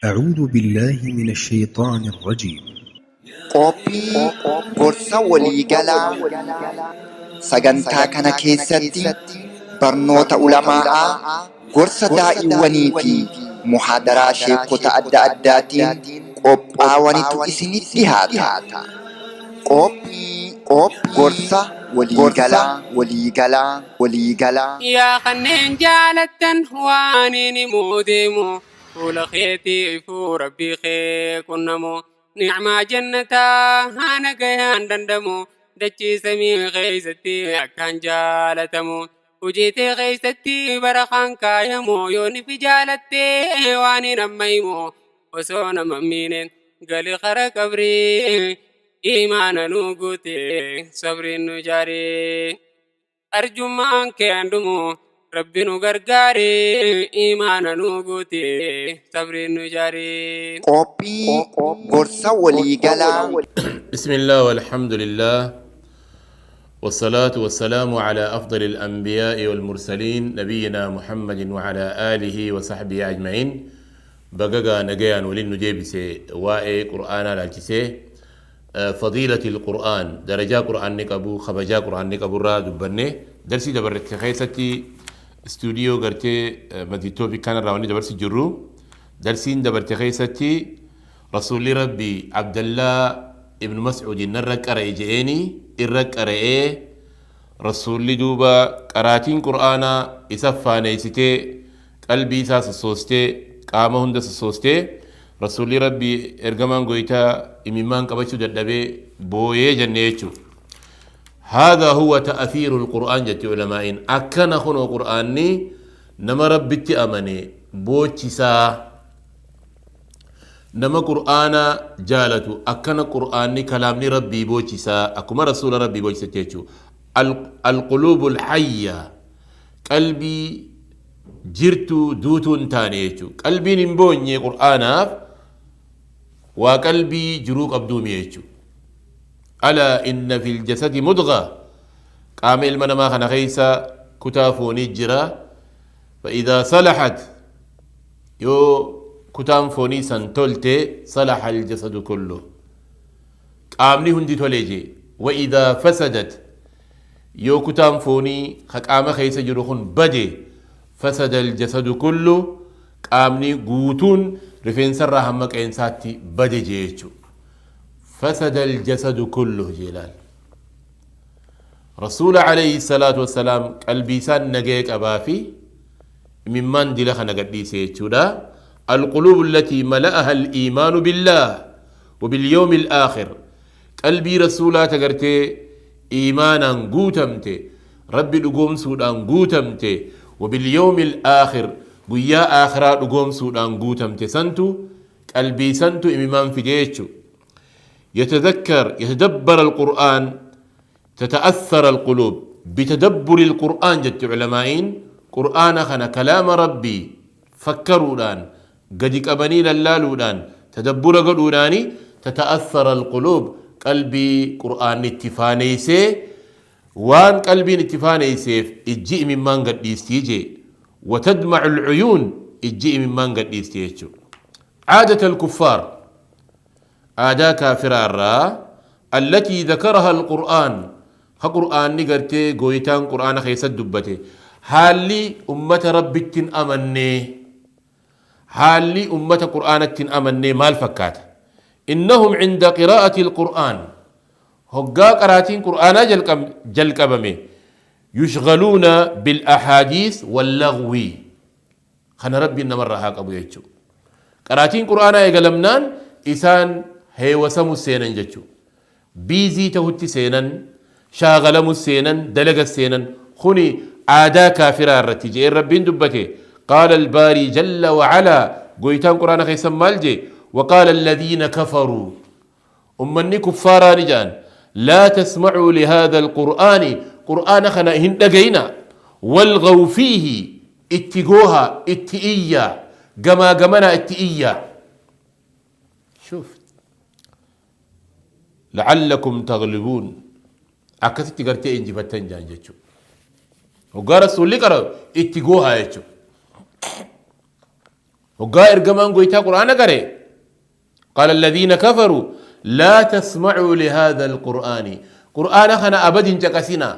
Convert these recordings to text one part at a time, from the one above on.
أعوذ بالله من الشيطان الرجيم. Qophii gorsa waliigalaa sagantaa kana keessatti barnoota ulamaa'aa, gorsa daa'iwwanii fi muhaadaraa sheekota adda addaatiin qophaawanitu isinitti dhihaata. Qophii gorsa waliigalaa waliigalaa waliigalaa. Yaa kanneen jaalattan waan inni himuu deemu, fuula keetiifuu rabbii kee qunnamu, ni'maa jannataa haana gayaan dandamu, dachii samii keessatti akkaan jaalatamu, hojii tee keessatti barakaan kaayamu, yoo nifi jaalattee waan hin amma himu, osoo nama miine gali kara qabrii, imaana nu guute sabriin nu jaaree. Arjummaan kee handumu rabbi nu gargaare, imaana nu guute sabriin nu jaare. Qophii gorsa waliigalaa. بسم الله والحمد لله والصلاة والسلام على أفضل الأنبياء والمرسلين نبينا محمد وعلى آله وصحبه أجمعين. بقى نجيان ولين نجيبسي واي قرآن لالجسي فضيلة القرآن، درجة قرآن نقبو، خبجا قرآن نقبو را دبني درسي دبرت خيستي استوديو قرتي مديتو كان راوني دبرسي جرو درسين دبرت خيستي رسول ربي عبد الله ابن مسعود نرى قرأ جئني إرى قرأ رسول دوبا قراتين قرآنا إسفانيستي قلبي ساس سوستي قامه هند سوستي رسول ربي إرجمان قويتا إممان قبشو ددبي بويه جنيتشو. هذا هو تأثير القرآن جت علماء أكن خنو قرآني نما ربي أمني بوتشسا نما قرآن جالتو أكن قرآني كلامني ربي بوتشسا أكما رسول ربي بوتشسا تيتشو. القلوب الحية قلبي جرتو دوتو تانيتشو قلبي نمبوني قرآنا وقلبي جروك أبدومي يتشو. ألا إن في الجسد مضغة قام المنا ما خنا خيسا كتافوني جرا فإذا صلحت يو كتام فوني سنتولتي صلح الجسد كله قامني هندي توليجي. وإذا فسدت يو كتام فوني خقام خيسا جروخن بدي فسد الجسد كله قامني قوتون رفين سر همك إنساتي بدي جيتشو فسد الجسد كله. جلال رسول عليه الصلاة والسلام قلبي سان نجيك أبافي ممن دي لخنا قدي سيتشودا. القلوب التي ملأها الإيمان بالله وباليوم الآخر قلبي رسولا تقرتي إيمانا قوتمتي ربي لقوم سودان قوتمتي وباليوم الآخر قيا آخرا لقوم سودان قوتمتي سنتو قلبي سنتو إمام في جيتشو. يتذكر يتدبر القرآن تتأثر القلوب بتدبر القرآن جت علمائين قرآن خنا كلام ربي فكروا الآن قد قبني للالودان تدبر قدوداني تتأثر القلوب قلبي قرآن اتفانيسي وان قلبي اتفانيسي اجئ من من قد يستيجي وتدمع العيون اجئ من من قد يستيجي. عادة الكفار عادة كافرة التي ذكرها القرآن قرآن نقرتي قويتان قرآن خيسد دبتي حالي أمة ربي أمني حالي أمة قرآن أمني مال فكات إنهم عند قراءة القرآن هقا قراتين قرآن جلق أبمي يشغلون بالأحاديث واللغو خنا ربي إنما الرهاق أبو يجو قراتين قرآن يقلمنان إسان هي وسمو السينن جتشو بيزي تهتي سينن شاغلمو السينن دلق السينن خني عادا كافرة الرتيجة ربين دبتي. قال الباري جل وعلا قويتان قرآن خيسا مالجي وقال الذين كفروا أمني كفارا رجان لا تسمعوا لهذا القرآن قرآن خنا هندقينا والغوا فيه اتقوها اتئيا قما قمنا اتئيا شوف لعلكم تغلبون أكثت قرتي إنجي فتنجان جتشو وقال رسول لي قرأ اتقوها يتشو. Hoggaa ergamaan goytaa qur'aana qare, qaala alladhiina kafaruu laa tasmacuu lihaadha alqur'aani, qur'aana kana abad hin caqasinaa,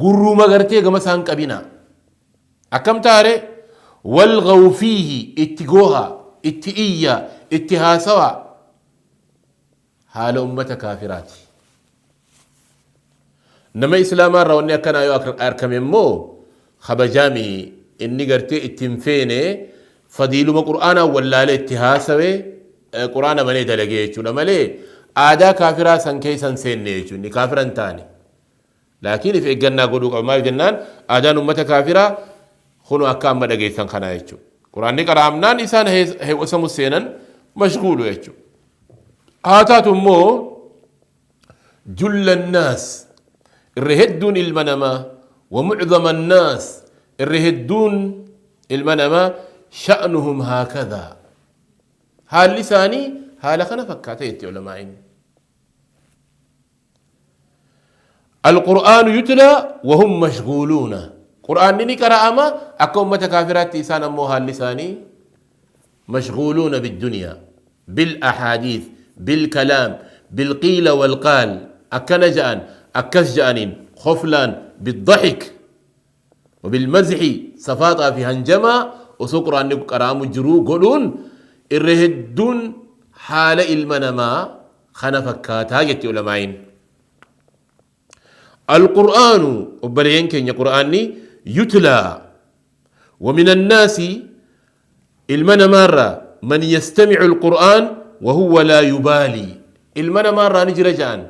gurruma gartee gama isaan qabinaa. Akkam taare? Walghaw fiihi, itti goohaa, itti iyyaa, itti haasawaa. Haala ummata kaafiraati. Nama islaamaa irraa wanni akkanaa yoo arkame immoo kabajaami inni gartee itti hin feene, fadiiluma qur'aanaan wallaalee itti haasawe, qur'aana malee dalagee jechuudha malee aadaa kaafiraa san keessa hin seenne jechuudha. Inni kaafira hin taane. Laakiin if eeggannaa godhuu qaba. Maal jennaan, aadaan ummata kaafiraa kunoo akka amma dhageessan kanaa jechuudha. Qur'aanni qara'amnaan isaan heewwasamu seenan, mashguulu jechuudha. Haa taatu immoo julla annaas, irra hedduun ilma namaa, wa mucdama annaas, irra hedduun ilma namaa, sha'nuhum haakadhaa, haalli isaanii haala kana fakkaata jetti ulamaa'iin. Alqur'aanu yutlaa wahum mashguuluuna, qur'aanni ni qara'ama, akka ummata kaafiraatti isaan ammoo haalli isaanii mashguuluuna biddunyaa, bil ahaadiith, bil kalaam, bil qiila wal qaal, akkana ja'an, akkas ja'aniin, khoflaan, biddaxik wabilmazxi, safaaxaa fi hanjamaa osoo qur'aanni qara'amu jiruu godhuun irra hedduun haala ilma namaa kana fakkaataa jetti ulamaa'iin. Alqur'aanu, obboleeyyan keenya, qur'aanni yutlaa wa min annaasi, ilma namaarraa, man yastamicu alqur'aan wa huwa laa yubaalii, ilma namaarraa ni jira ja'an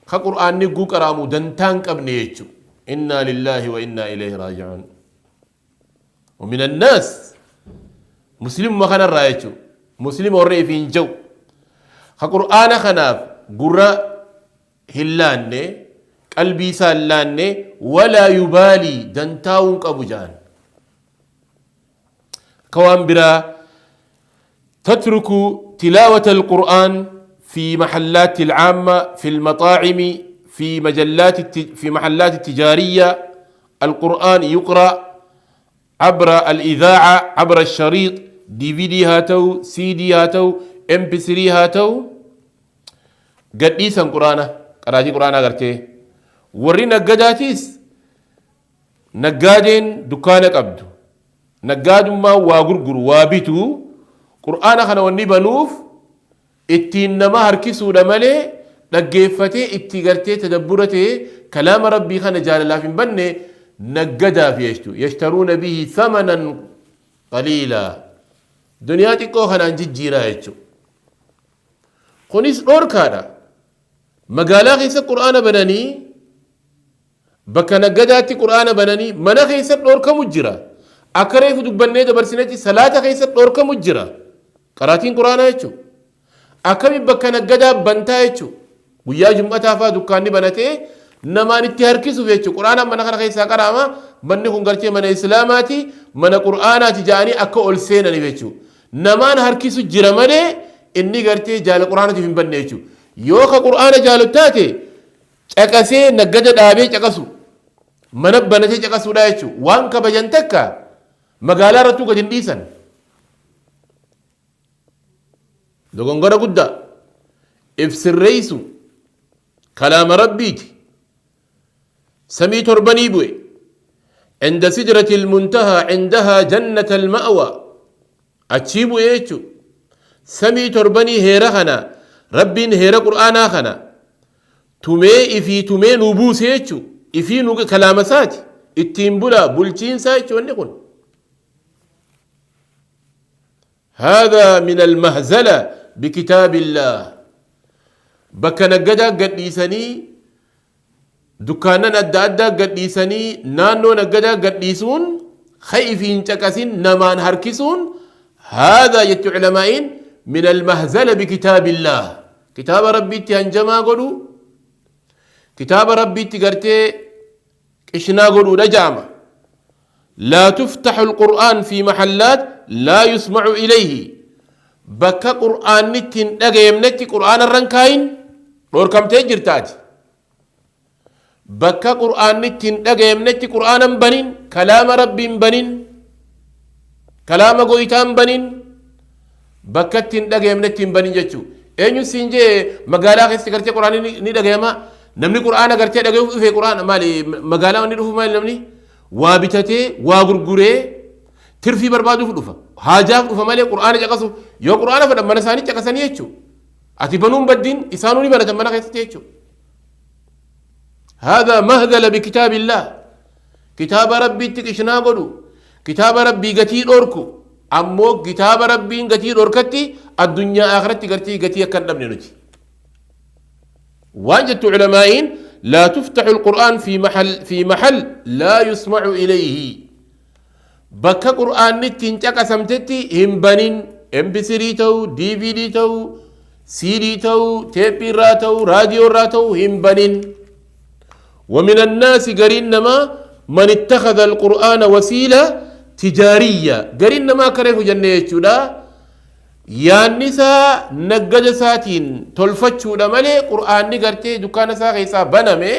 ka qur'aanni guu qara'amu dantaa hin qabne jechu. Innaa lillaahi wa innaa ilayhi raaji'uun. Wa min annaas, muslimuma kanarraa jechu, muslima warra ifiin ja'u ka qur'aana kanaaf gurra hin laanne, qalbii isaa hin laanne, walaa yubaalii, dantaa'uu hin qabu ja'an, akka waan biraa. Tatruku tilaawata alqur'aan fi mahallaatti alcaamma, fi almaxaacimi, fi majallaati, fi mahallaati tijaariyya. Alqur'aan yuqra cabra alidaaca, cabra alshariix, DVD haa ta'u, CD haa ta'u, MP3 haa ta'u, gadhiisan qur'aana, qaraatii qur'aanaa gartee. Warri naggadaatiis, naggaadeen dukkaana qabdu, naggaadummaan waa gurguru, waa bitu, qur'aana kana wanni banuuf ittiin nama harkisuudha malee dhaggeeffatee itti gartee tadabbura ta'e kalaama rabbii kana jaalalaaf hin banne. Naggadaaf jechu, yashtaruuna bihi thamanan qaliilaa, duniyaa xiqqoo kanaan jijjiiraa jechu. Kunis dhoorkaadha. Magaalaa keessa qur'aana bananii, bakka naggadaatti qur'aana bananii, mana keessa dhoorkamu jira. Akka reefu dubbannee dabarsinetti salaata keessa dhoorkamu jira qaraatiin qur'aanaa jechuudha. Akkami bakka naggadaa bantaa jechuudha? Guyyaa jum'ataa fa'aa dukkaanni banatee namaan itti harkisuuf jechuudha. Qur'aanaan mana kana keessaa qara'ama, manni kun gartee mana islaamaati, mana qur'aanaati ja'anii akka ol seenaniif jechuudha. Namaan harkisu jira malee inni gartee jaala qur'aanatiif hin banne jechuudha. Yoo ka qur'aana jaalu taate caqasee naggada dhaabee caqasu, mana banatee caqasuudha jechuudha. Waan kabajan takka magaalaa irrattuu gad hin dhiisan. Dogongora guddaa. If sirreessu, kalaama rabbiiti. Samii torbanii bu'e. Inda sidrati ilmuntahaa indahaa jannata alma'wa, achii bu'e jechuudha. Samii torbanii heera kana rabbiin heera qur'aanaa kana tumee ifii tumee nu buuse jechuudha. Ifii nu kalaama isaati ittiin bulaa, bulchiinsaa jechuudha wanni kun. Haadha min almahzala bikitaabillaah. Bakka naggadaa gadhiisanii, dukkaannan adda addaa gadhiisanii, naannoo naggadaa gadhiisuun, ka ifiin caqasin namaan harkisuun, haadha jetti ulamaa'iin min almahzala bikitaabillaah. Kitaaba rabbiitti hanjamaa godhu, kitaaba rabbiitti gartee qishnaa godhuudha ja'ama. Laa tuftaxu alqur'aan fi mahallaat laa yusmacu ilayhi, bakka qur'aanni itti hin dhagayamnetti qur'aana irra hin kaayin, dhoorkamtee jirtaati. Bakka qur'aanni itti hin dhagayamnetti qur'aana hin banin, kalaama rabbii hin banin, kalaama goytaa hin banin. Bakka itti hin dhagayamnetti hin banin jechuu. Eenyu siin jee magaalaa keessatti gartee quraanni ni dhagayama. Namni quraana gartee dhagayuuf dhufe quraana maali magaalaa wanni dhufu maali namni waa bitatee waa gurguree tirfii barbaaduuf dhufa. Haajaaf dhufa malee quraana caqasuuf yoo quraana fedhan mana isaanii caqasanii jechuu. Ati banuun baddiin isaanuu ni banatan mana keessatti jechuu. هذا مهزلة بكتاب الله كتاب ربي تكشنا قدو كتاب ربي قتي دوركو أمو كتاب ربي قتي دوركتي الدنيا آخرتي قتي قتي كان نبني نتي وجدت علماء لا تفتح القرآن في محل لا يسمع إليه. بك قرآن نتين تقسمتتي هم بنين MP3 تو DVD تو CD تو تيبي راتو راديو راتو هم بنين. ومن الناس قرين ما من اتخذ القرآن وسيلة تجارية. قرين ما كريف جنة يجودا يا النساء نجد ساتين تلفتشو مالي قرآن نقرتي دكان ساخيسا بنمي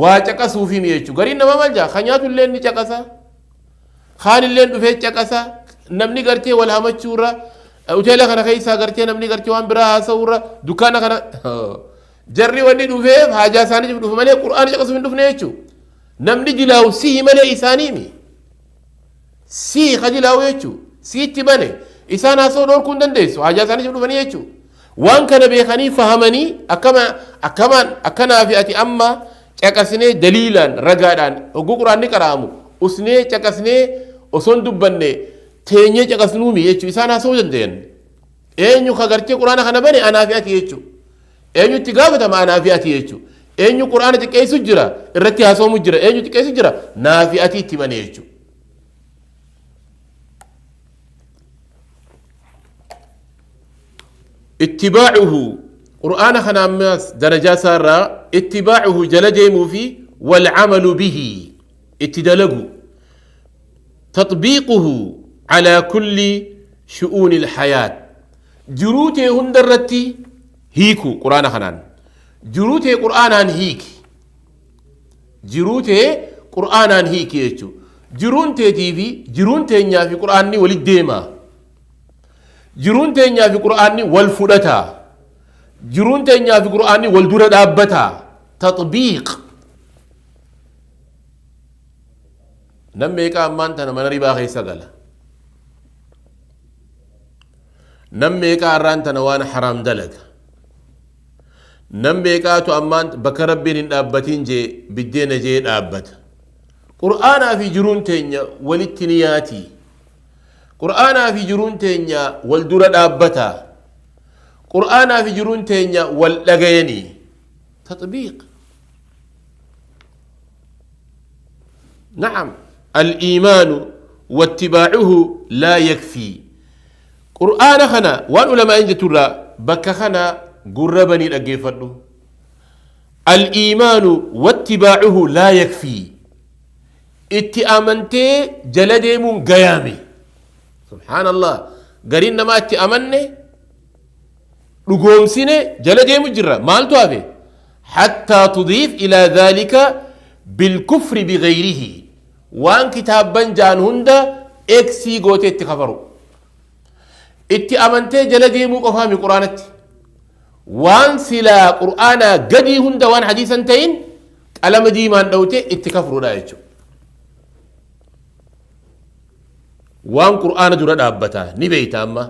واچقسو في ميچو. قرين ما ملجا خنياتو اللين نچقسا خان اللين دفه چقسا نمني قرتي ولا همچورا اوتيلا خنا خيسا قرتي نمني قرتي وان برا سورا دكان خنا جري وني دفه حاجه ساني دفه مالي قرآن چقسو من دفه نيچو نمني جلاو سي مالي إسانيمي سي خجلاو يچو سي تبني إسان هاسو دور كون دنديسو حاجة ساني دفني يچو وان كان بيخني فهمني أكما أكما أكنا في أتي أما چقسني دليلا رجادان وقو قرآن نقرأمو أسني چقسني أسون دبني تيني چقسنومي يچو إسان هاسو دندين أين يخغرتي قرآن خنا بني أنا في أتي يچو أين يتقافة ما أنا في أتي يچو أين قرآن تكيسو جرا الرتي هاسو مجرا أين تكيسو جرا نافي أتي تبني يچو. اتباعه قرآن خناماس درجة سارة اتباعه جل جيمو في والعمل به اتدلقه تطبيقه على كل شؤون الحياة. جروتي هندرتي هيكو قرآن خنان جروتي قرآن هيك جروتي قرآن هيك يجو جرونتي تي في جرونتي نيا في قرآن ولديما جرون تنيا في قرآن والفرتا جرون تنيا في قرآن والدورة دابتا تطبيق. نميك أمان تنا من ربا خيسا قال نميك أران تنوان حرام دلق نميك أتو أمان بكربين دابتين جي بدين جي دابت. قرآن في جرون تنيا وللتنياتي قرآن في جرون تنيا والدورة دابتا قرآن في جرون تنيا واللغيني تطبيق. نعم الإيمان واتباعه لا يكفي. قرآن خنا وان علماء انجتورا بك خنا قربني لقيفته الإيمان واتباعه لا يكفي. اتأمنتي جلدي من قيامي سبحان الله قرين ما اتأمني رقوم سنة جلدي مجرى مالتو أبي حتى تضيف إلى ذلك بالكفر بغيره. وان كتاب بنجان هندا اكسي قوتي اتكفروا اتأمنتي جلدي مقفامي قرآنتي وان سلا قرآن قدي هندا وان حديثا تين ألم ديمان دوتي اتكفروا لا يجو. وان قرآن درا دابتا نبيتا أما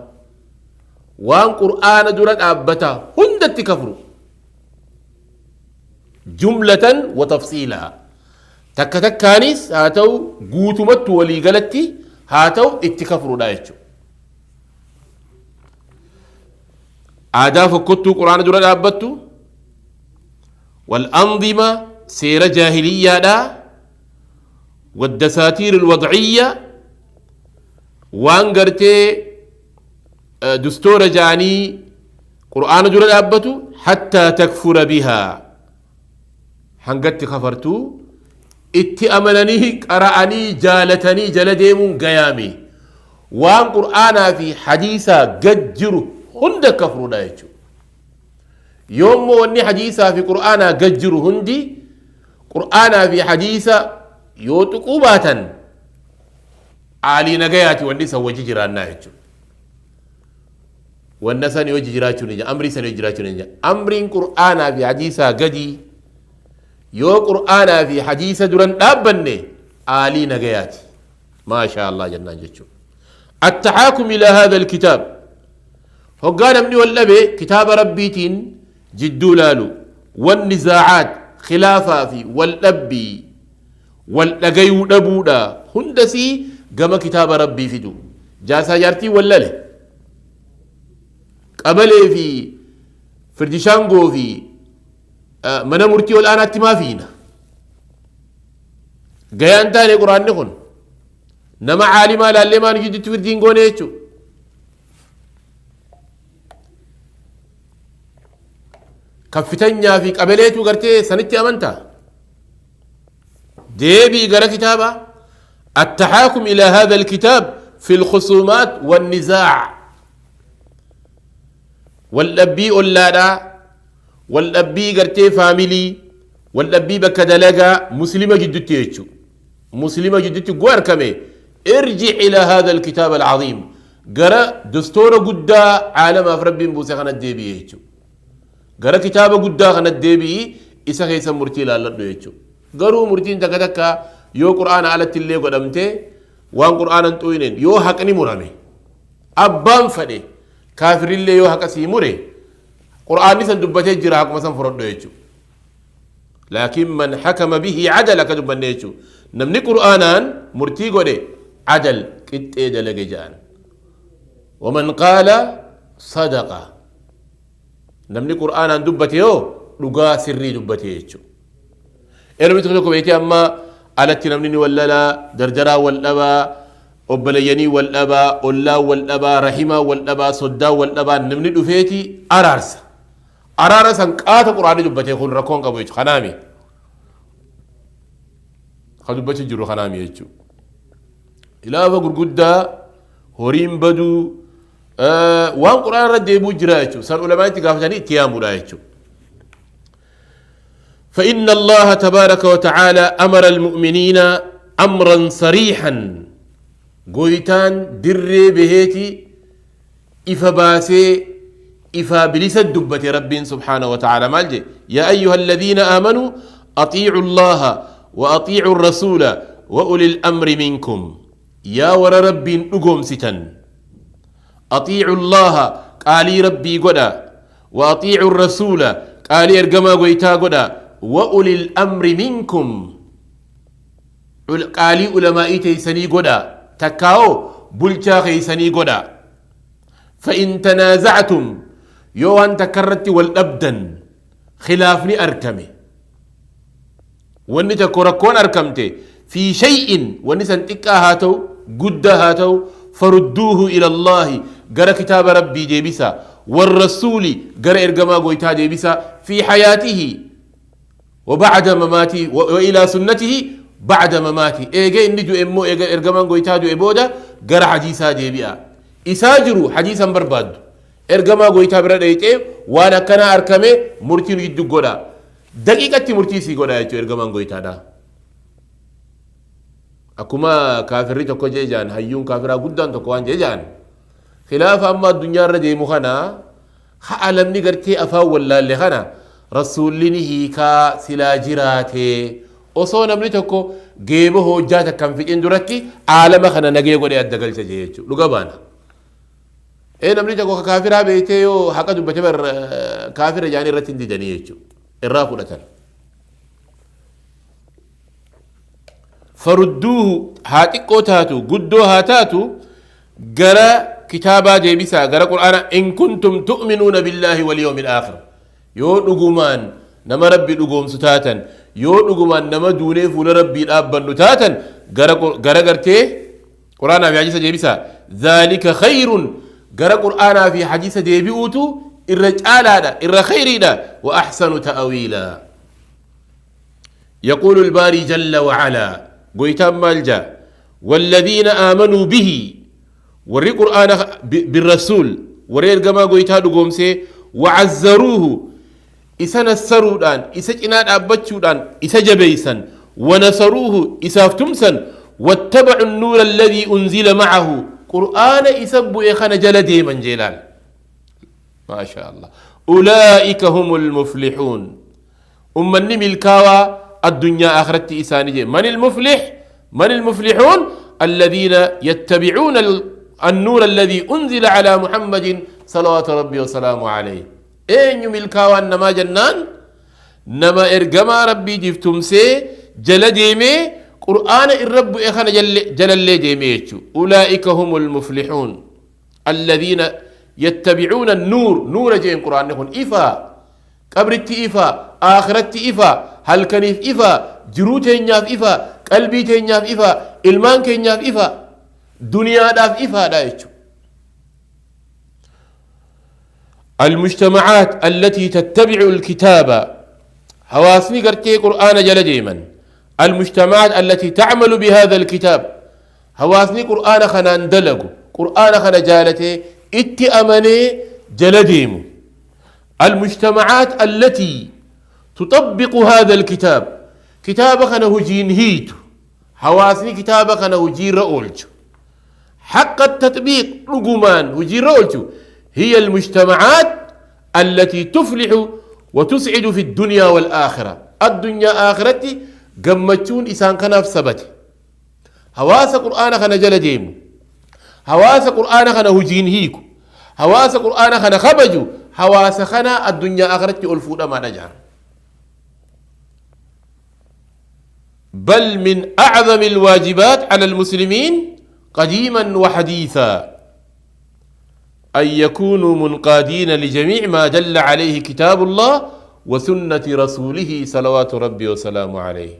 وان قرآن درا دابتا هند اتكفروا جملة وتفصيلا تك تكانيس هاتو قوتمت ولي قلتي هاتو اتكفروا لا يجو. آداف كتو قرآن درا دابتو والأنظمة سير جاهلية دا والدساتير الوضعية وان قرتي دستور جاني قرآن جرى دابتو حتى تكفر بها حنقت كفرتو اتأمنني قرأني جالتني جلديمون قيامي وان قرآن في حديثا قجر هند كفر دايتو يوم وني حديثا في قرآن قجر هندي قرآن في حديثا يوتقوباتا عالي نجياتي وني سوى جيران نايتو. Wanna sani wajji jiraachuu ni amrii sani wajji jiraachuu ni amriin qur'aanaa fi hadiisaa gadi yoo qur'aanaa fi hadiisa duran dhaabbanne aalii nagayaati. Maashaa Allah jennaan jechuudha. التحاكم إلى هذا الكتاب هقال namni wal dhabe kitaaba rabbiitiin jidduu laalu. والنزاعات khilaafaa fi wal dhabbii wal dhagayuu dhabuudha hundasii gama kitaaba rabbii fidu. Jaarsaa jaartii wal lale qabalee fi firdishaangoo fi mana murtii ol aanaatti maa fiina? Gayaan taane quraanni kun nama caalimaa laallee maan jidduutti firdiin goone jechuu. Kaffitanyaa fi qabaleetu gartee sanitti amantaa deebii gara kitaaba. التحاكم إلى هذا الكتاب في الخصومات والنزاع والأبي أولادا والأبي قرتي فاميلي والأبي بكدلقا مسلمة جدتي يتشو مسلمة جدتي قوار كمي ارجع إلى هذا الكتاب العظيم قرأ دستور قدا عالم ربي بوسي خنا الديبي يتشو قرأ كتاب قدا خنا الديبي إسا خيسا مرتي لا لدو يتشو قروا مرتين تكتكا yoo qur'aana alatti illee godhamte waan qur'aanan xuyineen yoo haqni murame abbaan fedhe kaafirillee yoo haqa sii mure qur'aanni san dubbatee jira haquma san fudhadhu jechuudha. Laakiin man hakama bihi cadala akka dubbanne jechuudha. Namni qur'aanaan murtii godhe cadal qixxee dalage jedhan. Waman qaala sadaqa. Namni qur'aanaan dubbate yoo dhugaa sirrii dubbate jechuudha. Ilmi tokko tokko beekee amma alatti namni ni wallalaa, dardaraa wal dhabaa, obboleeyyanii wal dhabaa, ollaa wal dhabaa, rahimaa wal dhabaa, soddaa wal dhabaa, namni dhufeeti araarsa. Araara san qaata quraanni dubbatee kun rakkoon qabu jechuudha. Kanaami. Kan dubbachuu jiru kanaami jechuudha. Ilaafa gurguddaa horiin baduu waan quraana irra deemuu jira jechuudha. San ulamaa itti gaafatanii itti yaamuudha jechuudha. فإن الله تبارك وتعالى أمر المؤمنين أمرا صريحا قويتان دري بهيتي إفا باسي إفا بلس الدبة رب سبحانه وتعالى مالجي يا أيها الذين آمنوا أطيعوا الله وأطيعوا الرسول وأولي الأمر منكم يا ور رب أقوم ستن أطيعوا الله قالي ربي قدا وأطيعوا الرسول قالي إرقما قويتا قدا وأولي الأمر منكم قالي علماء تيسني قدا تكاو بلچا خيسني قدا فإن تنازعتم يوان تكرت والأبدن خلافني أركمي واني تكوركون أركمتي في شيء ونسن تكا هاتو قد هاتو فردوه إلى الله قرأ كتاب ربي جيبسا والرسول قرأ إرقما قويتا جيبسا في حياته وبعد مماته وإلى سنته بعد مماته إيجا إني جو إمو إيجا إرقمان قويتا جو إبودا قرأ حديثا جيبئا إساجرو حديثا برباد إرقما قويتا برد إيتي وانا كان أركمي مرتين يدو قودا دقيقة مرتي سي قودا يتو إرقمان قويتا دا أكما كافري تكو جيجان هيون كافرا قدان تكوان جيجان خلاف أما الدنيا رجي مخنا خالمني قرتي أفا ولا اللي خنا رسولني هيكا سلا جراتي osoo namni tokko geeba hojjaa takkan fixin duratti aalama kana nagee godhee adda galcha jechuu dhuga baana. Namni tokko kaafiraa beektee yoo haqa dubbate bar kaafira jaanii irratti hin didanii jechuu irraa fudhatan. Farudduuhu haa xiqqoo taatu guddoo haa taatu gara kitaabaa deebisaa gara qur'aana in kuntum tu'minuuna billaahi wal yawmil aakhir yoo dhugumaan nama rabbi dhugoomsu taatan yoo dhugumaan nama duunee fuula rabbii dhaabbannu taatan gara gartee qur'aanaa fi hadiisa deebisaa dhaalika khayrun gara qur'aanaa fi hadiisa deebi'uutu irra caalaadha irra khayriidha wa ahsanu ta'awiila. يقول الباري جل وعلا قويتام مالجا والذين آمنوا به وري قرآن بالرسول وري القما قويتا دقومسي وعزروه إسا نسرودان إسا جنان أبتشودان إسا جبيسا ونصروه إسافتمسا واتبعوا النور الذي أنزل معه قرآن إسبو إخانا جل ديما جلال. Maasha Allah. Ulaa'ika humul muflixuun. Ummanni milkaawaa addunyaa akhiratti isaanii jee. Manil muflix? Manil muflixuun? Alladhiina yattabicuuna annuura alladhii unzila calaa Muhammadin salawaatu rabbii wasalaamu alayhi. Eenyu milkaawaan namaa jennaan nama ergamaa rabbiitiif tumsee jala deemee qur'aana irra bu'e kana jalallee deemee jechuu. Ulaa'ika humul muflixuun. Alladhiina yattabicuuna annuur. Nuura jeen qur'aanni kun ifaa. Qabritti ifa, aakhiratti ifa, halkaniif ifa, jiruu teenyaaf ifa, qalbii teenyaaf ifa, ilmaan keenyaaf ifa, duniyaadhaaf ifaadha jechuudha. المجتمعات التي تتبع الكتاب هواسني قرتي قرآن جل ديما المجتمعات التي تعمل بهذا الكتاب هواسني قرآن خنا اندلقوا قرآن خنا جالتي اتي أمني جل ديمو المجتمعات التي تطبق هذا الكتاب كتاب خنا هجين هيت هواسني كتاب خنا هجين رؤولج حق التطبيق رجمان هجين رؤولج هي المجتمعات التي تفلح وتسعد في الدنيا والآخرة الدنيا آخرتي قمتون إسان كناف سبت هواس قرآن خنا جل ديمو هواس قرآن خنا هجين هيكو هواس قرآن خنا خبجو هواس خنا الدنيا آخرتي ألفونا ما نجار بل من أعظم الواجبات على المسلمين قديما وحديثا أن يكونوا منقادين لجميع ما دل عليه كتاب الله وسنة رسوله صلوات ربي وسلامه عليه.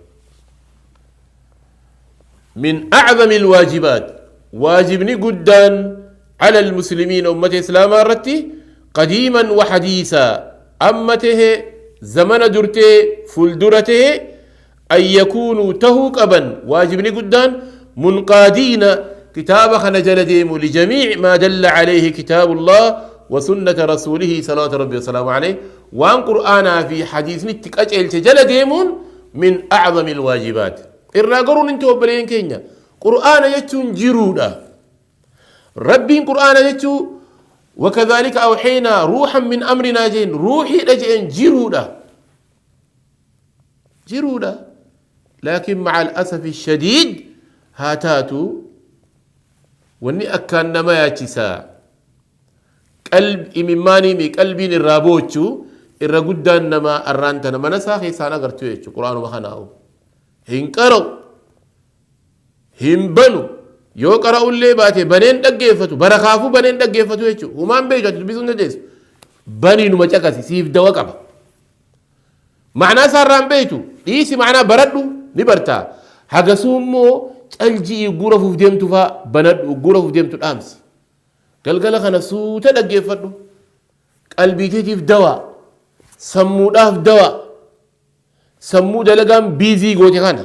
من أعظم الواجبات واجبني قدان على المسلمين أمة إسلام رتي قديما وحديثا أمته زمن درته فلدرته أن يكونوا تهوكبا واجبني قدان منقادين كتاب خنجل ديم لجميع ما دل عليه كتاب الله وسنة رسوله صلوات ربي وسلامه عليه وان قرآن في حديث نتك أجل تجل ديمون من أعظم الواجبات. الراقرون انتو بلين كينيا قرآن يتون جرودا ربي قرآن يتو وكذلك أوحينا روحا من أمرنا جين روحي لجين جرودا جرودا لكن مع الأسف الشديد هاتاتو واني أكان نما ياتيسا قلب إمماني مي قلبي الرابوتشو الرقودان نما الرانتا نما نساخي سانا قرتو يتشو قرآن وخناو هنقرو هنبنو يو قرأوا اللي باتي بنين دقيفتو برخافو بنين دقيفتو يتشو همان بيجو تلبسون نديس بنين مجاكسي سيف دوكبا معناه ساران بيتو ليسي معناه بردو نبرتا حقسومو calji gura fuuf deemtu faa banadhu gura fuuf deemtu dhaamsi galgala kana suuta dhaggeeffadhu qalbiiteetiif dawaa sammuudhaaf dawaa sammuu dalagaan biizii goote kana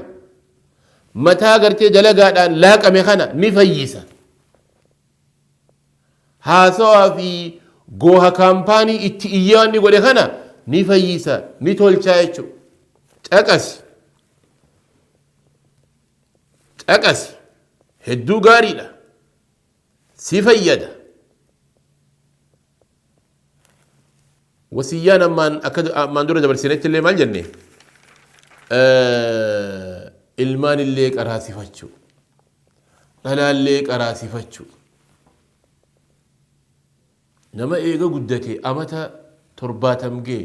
mataa gartee dalagaadhaan laaqame kana ni fayyisa haasawaa fi gooha kaampaanii itti iyyaa inni godhe kana ni fayyisa ni tolchaa jechuudha caqasi caqasi hedduu gaariidha si fayyada wasiyyaan ammaan akka ammaan dura dabarsinetti illee maal jenne ilmaan illee qaraasifachuu dhalaallee qaraasifachuu nama eega guddate amata 70 gee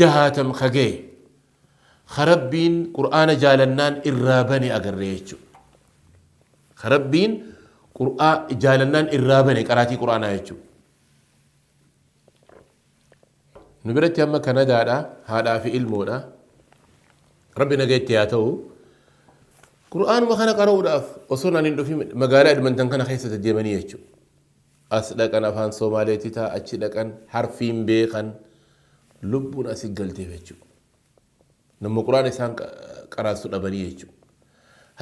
60 kagee خربين قرآن جالنان إرابني أقري يجو خربين قرآن جالنان إرابني قراتي قرآن يجو نبرت يما كندا هذا في علمه ربنا جيت ياتو قرآن ما خنا قرأوا داف وصلنا نندو في مقالة من تنكنا خيسة الديمانية يجو أصدق أنا فان سومالي تتا أتشدك أن حرفين بيقن لبون أسجلتي يجو نمو قرآن إسان قرأسو دبني يجو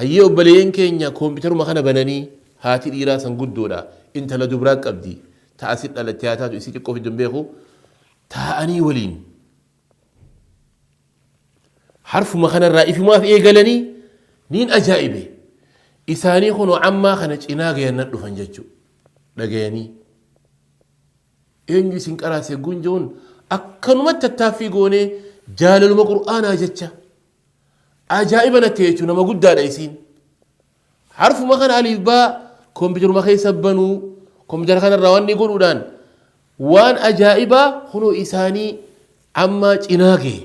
هيو بلين كينيا كمبيوتر ما خنا بناني هاتي الإيراسن قدودا انت لدبراك أبدي تأسد على التياتات ويسيتي كوفي دنبيخو تأني ولين حرف ما خنا الرائف ما في إيه قالني نين أجائبه إساني خنو عما خنج إناغ ينردو فنججو لقيني Eenyu isin qaraase hogguun je'uun akkanumatti tattaaffii goonee jaalaluma qur'aanaa jecha ajaa'iba natti jechuun nama guddaadha isiin. Harfuma kana aliif baa kompiitaruma keessa banuu kompiitara kanarraa waan inni godhuudhaan waan ajaa'ibaa kunoo isaanii ammaa cinaa gahe.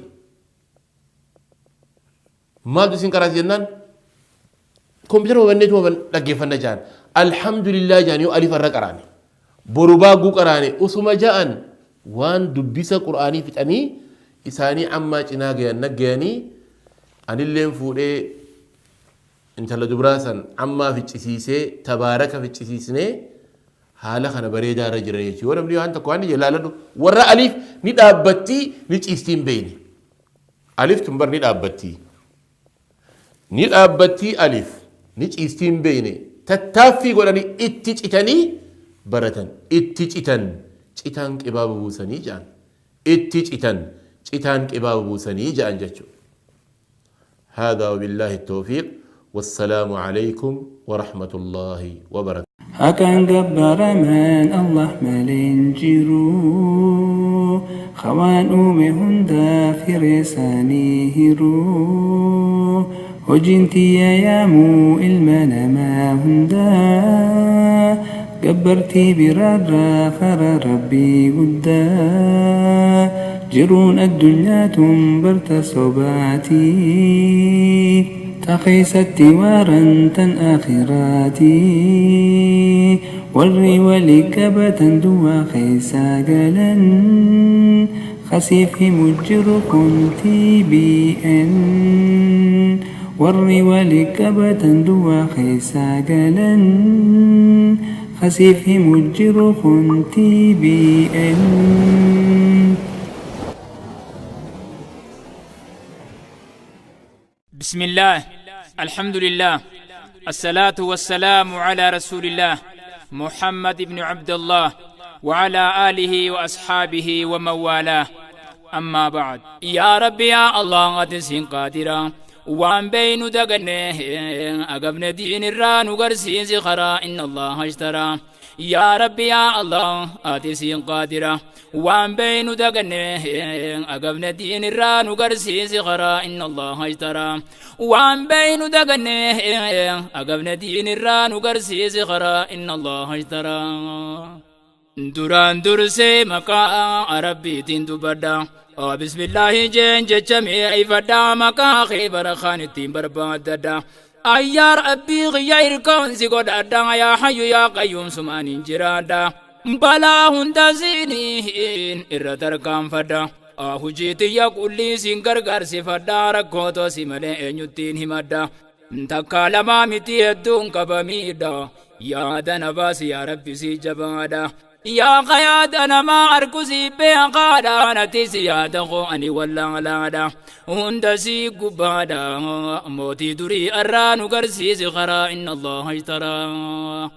Maaltu isin qaraase jennaan kompiitara banneetuma dhaggeeffanna jaan. Alhamdulillah jaan yoo alif irra qaraane. Boru baagguu qaraane usuma ja'an waan dubbisa qur'aanii fixanii isaanii ammaa cinaa gayan naggayanii anilleen fuudhee intala dubraa san ammaa ficcisiisee tabaaraka ficcisiisnee haala kana bareedaa irra jira jechuudha. Yoo namni waan tokko waan ije laaladhu warra aliif ni dhaabbattii ni ciistii hin beeyne. Alif tun bar ni dhaabbattii. Ni dhaabbattii alif ni ciistii hin beeyne. Tattaaffii godhanii itti citanii baratan. Itti citan citaan qibaaba buusanii ja'an. Itti citan citaan qibaaba buusanii ja'an jechuudha. هذا وبالله التوفيق والسلام عليكم ورحمة الله وبركاته. Haqaan gabbaramaan Allah malee hin jiru. Ka waan uume hundaaf hiree isaanii hiru. Hojiin tiyya yaamuu ilma namaa hundaa. Gabbartii biraarraa karaa Rabbii guddaa. Jiruun addunyaa tun barta sobaati. Ta keessatti waaran tan aakhiraati. Warri wali qabatan duwwaa keessaa galan. Ka siif himu jiru kun TBN. Warri wali qabatan duwwaa keessaa galan. Ka siif himu jiru kun TBN. بسم الله الحمد لله الصلاة والسلام على رسول الله محمد بن عبد الله وعلى آله وأصحابه ومن والاه أما بعد يا ربي يا الله أتسين قادرا وان بين دقنه أقبن دين الران وقرسين خرا إن الله اشترى يا ربي يا الله أتسين قادرا وان بين دقنه أقبن دين الران وقرسين خرا إن الله اشترى وان بين دقنه أقبن دين الران وقرسين خرا إن الله اشترى Duraan dursee maqaa Rabbiitiin dubbadha. Bismillaahi jeen jecha mi'eeffadha maqaa kee barakaan ittiin barbaaddadha. Ayyaa Rabbii kiyya hirkoon si godhadha yaa hayyu yaa qayyuum sumaan hin jiraadha. Balaa hunda siiniin irra tarkaanfadha. Hujii tiyya qullii siin gargaarsifadha rakkoo toosi malee eenyuttiin himadha. Takkaa lamaa miti hedduun qabamiidha. Yaada na baasi yaa Rabbi si jabaadha. Yaa ka yaada namaa argu si beekaadha. Nati si yaada koo ani wallaalaadha. Hunda si gubbaadha. Mootii durii arraa nu garsiisi karaa inna Allaha ishtaraa.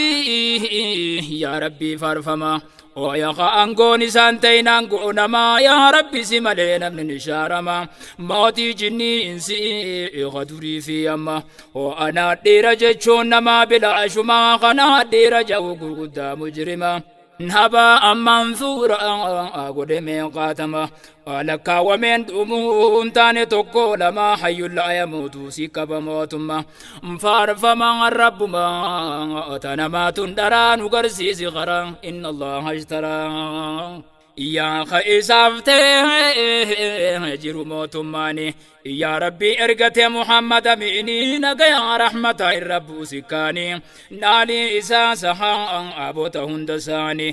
Alhamdulillahi yaa Rabbii faarfama. Ooya ka aangoon isaan ta'in aangoo namaa yaa Rabbi si malee namni ni shaarama. Mootii jinnii insi ka durii fi amma. Oo anaa dhiira jechuun namaa bilaashumaa kanaa dhiira ja'u gurguddaa mujrima. Haba ammaan suura godhe meeqaatama lakkaawameen dhumuun taane tokko lama hayyuun laa yamuutu si qaba mootumma faarfama rabbuma tanamaatun dharaa nu garsiisi karaa inna allaha ishtaraa yaa ka isaaf ta'e jiru mootummaani yaa rabbii ergate muhammad amiinii nagaya rahmata irra buusikkaani naalii isaa sahaa aboota hunda isaanii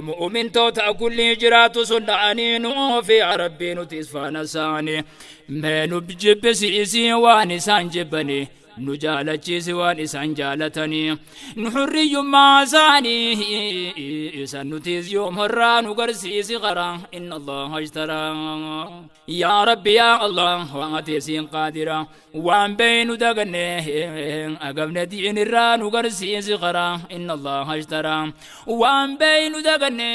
mu'umintoota kullii jiraatu sunnaanii nuufi yaa rabbii nuti isfaana isaanii mee nu jibbisiisii waan isaan jibbanii nu jaalachiisi waan isaan jaalatanii nu hurriyyummaa isaanii isan nutis yoom horraa nu garsiisi karaa inna allaha ishtaraa yaa rabbi yaa allah waan ati isiin qaadira waan beeynu daganne agabne diin irraa nu garsiisi karaa inna allaha ishtaraa waan beeynu daganne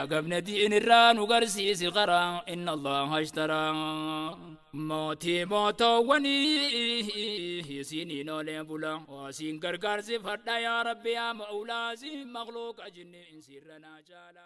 agabne diin irraa nu garsiisi karaa inna allaha ishtaraa. Mootii mootoowwanii isiniin oolee bula siin gargaarsifadha yaa rabbi yaa ma'ulaa siin makluuqa jinni sirra naa jaala.